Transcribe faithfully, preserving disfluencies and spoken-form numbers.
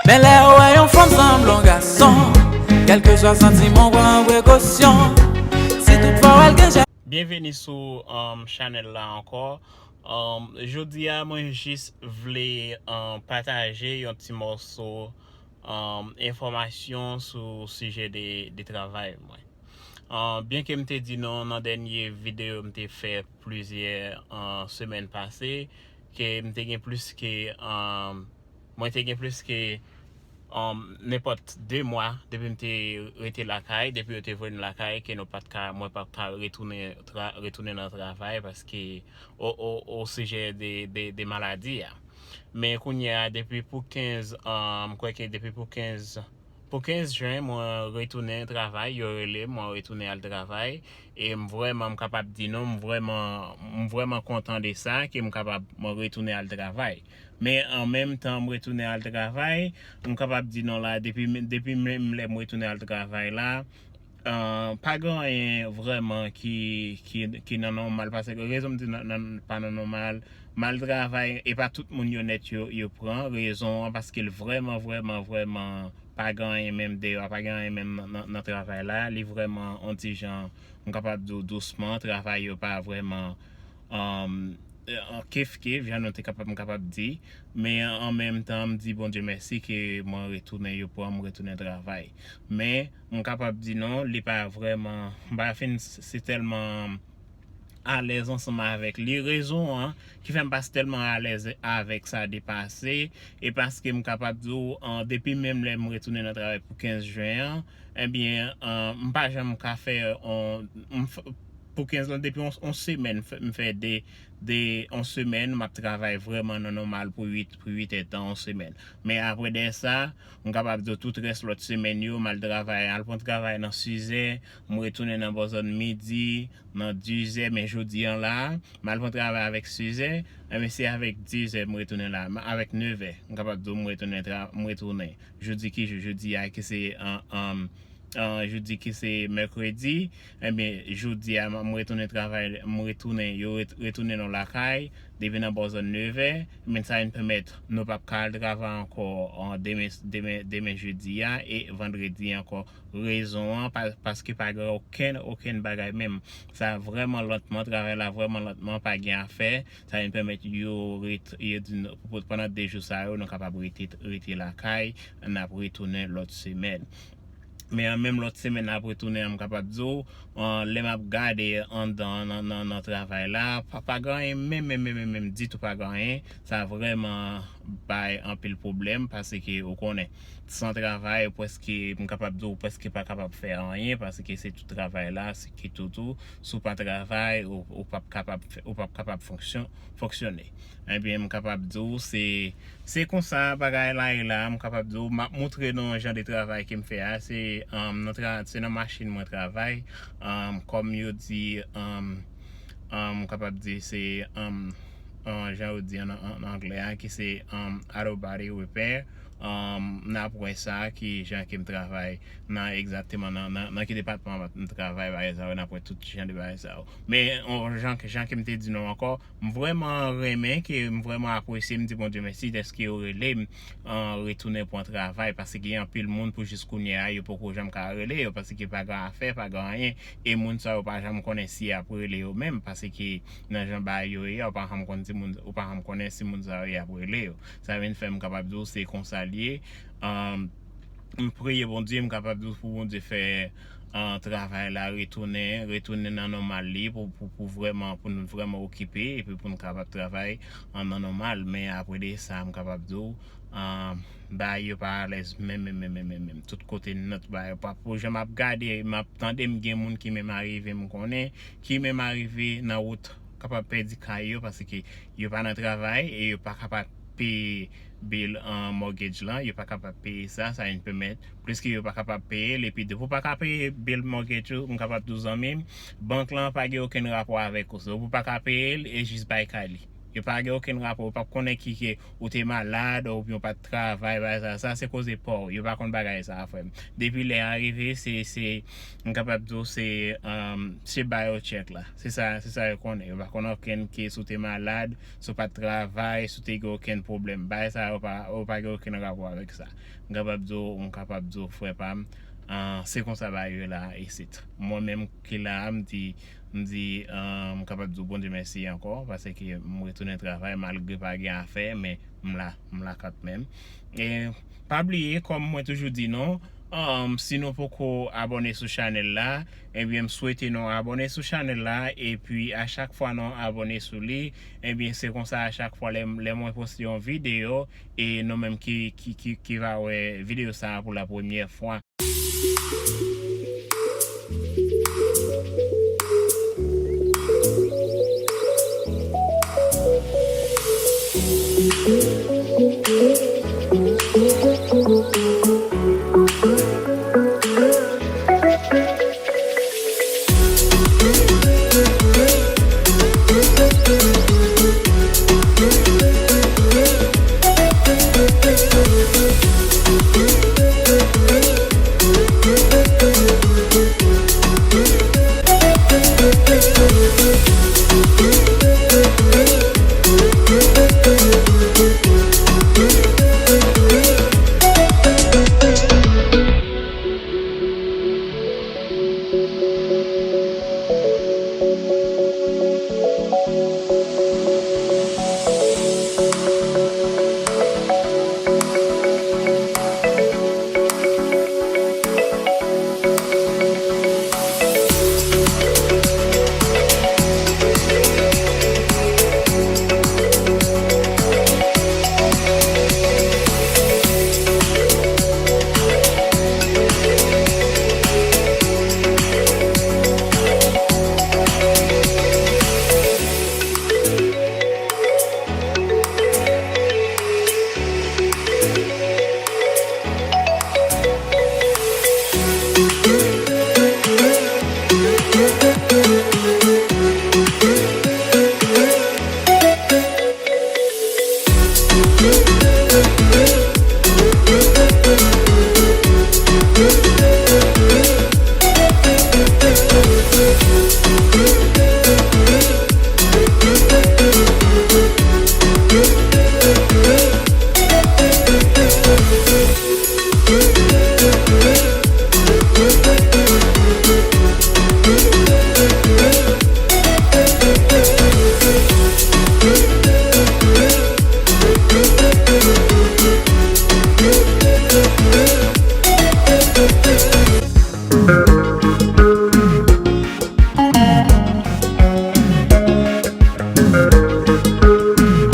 Men lè ou wè yon fanm sanble yon gason, kèlkeswa santiman w pran prekosyon. Si toutfwa w al gen jè. Byenveni sou um, chanèl la ankò. Um, jodi a, mwen jis vle um, pataje yon ti mòso um, enfòmasyon sou sijè de, de travay mwen. Uh, byen ke m te di nou nan dènye videyo m te fè plizyè uh, semèn pase, ke m te gen plis ke um, mwen te gen plis ke um, nenpòt de mwa depi m te rete lakay, depi yo te voye m lakay, ke nou pa t ka, mwen pa t ka retounen, tra, retounen nan travay paske o, o, o sijè de, de, de maladi a. Men kounye a, depi pou kenz, um, m kwè ke depi pou kenz, pou kenz jen, mwen retounen travay, yo rele m, mwen retounen al travay, e m vrèman, m kapab di nou, m vrèman, m vrèman kontan de sa, ke m kapab mwen retounen al travay. Men an menm tan, m retounen al travay, m kapab di nou la, depi, depi menm lè m retounen al travay la, uh, pa gen anyen vrèman ki, ki, ki nan nòmal, paske rezon m di nan, nan, pa nan nòmal, m al travay, e pa tout moun yo nèt yo, yo pran, rezon an, paske l vrèman, vrèman, vrèman, pa gen anyen menm deyò, pa gen anyen menm nan, nan, nan travay la, li vrèman on ti jan, m kapab di w dousman, travay yo pa vrèman um, kif kif, jan nou te kapab, m kapab di, men an menm tan, m di Bondye mèsi ke mwen retounen, yo pran m retounen travay. Men m kapab di non, li pa vrèman, m pa fin se tèlman alèz ansanm avèk li. Rezon an ki fè m pa tèlman alèz avèk sa depase, e paske m kapab di w, uh, depi menm lè m retounen nan travay pou kenz jen an, ebyen, uh, m pa janm ka fè on, m f- pou kenz lan, depi on, on semèn, m fè, m fè de, de on semèn, m ap travay vrèman nan nòmal pou uit, pou uit èdtan on semèn. Men apre de sa, m kapab di w tout rès lòt semèn yo, m al travay, al pran travay nan sizè, m retounen nan bò zòn midi, nan dizè, men jodi an la, m al pran travay avèk sizè, men se avèk dizè m retounen la, avèk nevè, m kapab di w m retounen, tra, m retounen. Jodi ki jou, jodi a ki se an, an, an, jodi ki se mèkredi, ebyen, jodi a, m retounen travay, m retounen, yo ret- retounen nou lakay, depi nan bò zòn nevè, men sa vin pèmèt nou p ap ka al travay ankò, an, demen, demen, demen jedi a, e vandredi ankò. Rezon an, pa- paske pa gen okenn, okenn bagay menm. Sa vrèman lantman, travay la vrèman lantman, pa gen afè. Sa vin pèmèt yo ret- yo di nou, pou- pandan de jou sa yo, nou kapab rete, rete lakay, n ap retounen lòt semèn. Men an menm lòt semèn ap retounen an, m kapab di w, an, lè m ap gade anndan nan, nan, nan travay la, pa, pa gen anyen menm, menm, menm, menm, menm ditou pa gen anyen. Sa vrèman bay anpil pwoblèm paske ou konnen, san travay, ou prèske, m kapab di w, ou prèske pa kapab fè anyen paske se tout travay la, se ki toutou, si w pa travay, ou, ou p ap kapab fè, ou p ap kapab fonksyon- fonksyone. Ebyen, m kapab di w, se, se konsa bagay la ye la, m kapab di w, m ap montre nou jan de travay ke m fè a, se, um, nan tra, se nan machin mwen travay, um, kòm yo di, um, um, m kapab di se, um, um, jan yo di an, an, an anglè a, ki se, um, auto body repair, um, n ap wè sa, ki jan ke m travay, nan egzakteman nan, nan, nan ki depatman m travay, bagay sa yo, n ap wè tout jan de bagay sa yo. Men, on, jan, jan ke m te di nou ankò, m vrèman renmen, ke m vrèman apresye, m di Bondye mèsi dèske yo rele m, an, retounen pran travay, paske gen anpil moun pou jis kounye a, yo poko janm ka rele yo, paske pa gen afè, pa gen anyen, e moun sa yo pa janm konnen si y ap rele yo menm, paske nan jan bagay yo ye a, ou pa janm konn si moun, ou pa janm konnen si moun sa yo y ap rele yo. Sa vin fè m kapab di w se konsa l ye. Um, m priye Bondye, m kapab di w pou Bondye fè, uh, travay la retounen, retounen nan nòmal li, pou, pou, pou vrèman, pou nou vrèman okipe, epi pou nou kapab travay, uh, nan nòmal. Men apre de sa, m kapab di w, uh, bagay yo pa alèz menm, menm, menm, menm, menm, menm. Tout kote nèt, bagay yo pa pou jan m ap gade, m ap tande, m gen moun ki menm arive, m konnen, ki menm arive nan wout kapab pèdi kay yo, paske yo pa nan travay e yo pa kapab peye bill, uh, mortgage lan, yo pa kapab peye sa, sa vin pèmèt, pliske yo pa kapab peye l, epi depi w pa ka peye bill mortgage ou, m kapab di w zanmi m, bank lan pa gen okenn rapò avèk ou, so, ou pa ka peye l, e jis bay kay li. Yo pa gen okenn rapò, yo p ap konnen ki ke ou te malad oubyen ou pa t travay, bagay sa. Sa se koze pa w. Yo pa konn bagay sa, frè m. Depi lè a rive, se, se, m kapab di w, se, um, se ba yo tchèk la. Se sa, se sa yo konnen. Yo pa konn okenn ke si w te malad, si w pa t travay, si w te gen okenn pwoblèm. Bagay sa yo pa, yo pa gen okenn rapò avèk sa. M kapab di w, m kapab di w, frè pa m, ah, se konsa bagay yo la isit. Mwen menm ki la a, m di, m di, ah, m kapab di w Bondye mèsi ankò, paske m retounen travay malgre pa gen afè, men m la, m la kanmenm. E pa bliye, kòm mwen toujou di nou, um, si nou poko abòne sou chanèl la, ebyen, m swete nou abòne sou chanèl la, epi a chak fwa nou abòne sou li, ebyen, se konsa a chak fwa lè, lè mwen poste yon videyo, e nou menm ki, ki, ki, ki va wè videyo sa a pou la premyè fwa.